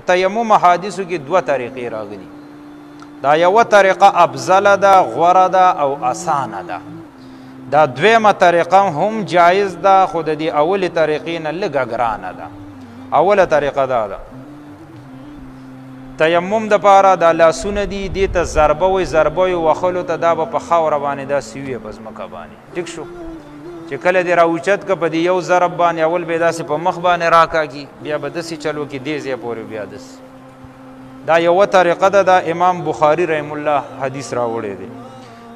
تیمم حادثو کې دوه طریقې راغلي. دا یوه طریقه افضله ده، غوره ده او اسانه ده. دا دویمه طریقه هم جایز ده، خو د دې اولې طریقې نه لږه ګرانه ده. اوله طریقه دا ده، تیمم د پاره دا لاسونه دي، دې ته ضربه وي، ضربه یې وهلو ته دا به په خاوره باندې داسې وي، په ځمکه باندې. ټیک شو؟ چې کله دې راوچت که په دې یو ضرب باندې اول به یې داسې په مخ باندې راکاږي، بیا به داسې چلو کې دې ځای پورې بیا داسې. دا یوه طریقه ده، دا امام بخاري رحم الله حدیث راوړی دی.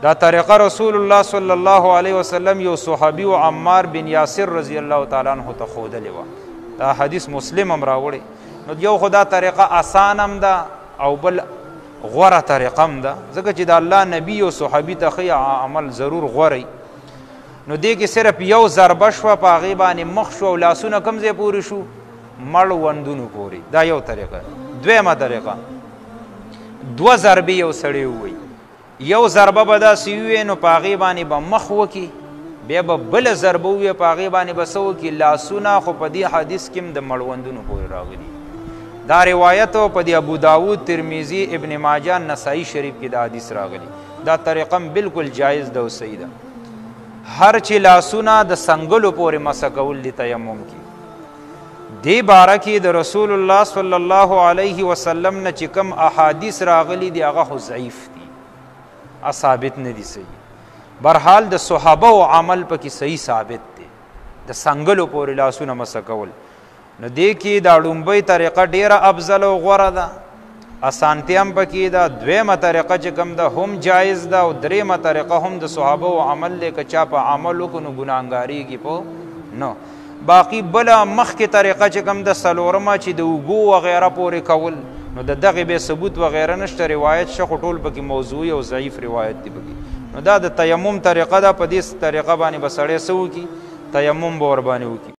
دا طریقه رسول الله صلی الله علیه وسلم یو صحابي و عمار بن یاسر رضی الله تعالی عنه ته ښودلې وه. دا حدیث مسلم هم راوړی. نو یو خو دا طریقه اسان هم ده او بل غوره طریقه هم ده، ځکه چې د الله نبی او صحابي ته ښه عمل ضرور غوره. نو دې کې صرف یو ضربه شوه، په هغې باندې مخ شو او لاسونه کوم ځای پورې شو؟ مړوندونو پورې. دا یو طریقه. دویمه طریقه، دوه ضربې یو سړی ووایي. یو ضربه به داسې ووایي، نو په هغې باندې به مخ وکړي، بیا به بله ضربه ووایي، په هغې باندې به څه وکړي؟ لاسونه. خو په دې حدیث کې هم د مړوندونو پورې راغلي. دا روایت په دې ابو داود، ترمذي، ابن ماجه، نسائی شریف کې دا حدیث راغلی. دا طریقه هم بالکل جایز ده او صحیح ده. هر چې لاسونه د سنګلو پورې مسح کول دي تیمم کې، دې باره کې د رسول الله صلی الله علیه وسلم نه چې کوم احادیث راغلي دي هغه خو ضعیف دي، ثابت نه دي صحیح. برحال د صحابه او عمل پکې صحیح ثابت دی، د سنګلو پورې لاسونه مسح کول. نو دې کې دا ړومبۍ طریقه ډیره افضل او غوره ده، اسانتیا هم پکې ده. دویمه طریقه چې کوم ده هم جایز ده، او دریمه طریقه هم د صحابه او عمل دی، که چا په عمل وکړو نو ګناهګاریږي په نه. باقي بله مخکې طریقه چې کوم ده څلورمه، چې د اوږو وغیره پورې کول، نو د دغې بې ثبوت وغیره نشته، روایت شه، خو ټول پکې موضوعي او ضعیف روایت دی پکې. نو دا د تیمم طریقه ده. په دې طریقه باندې به سړی څه وکړي؟ تیمم به ورباندې وکړي.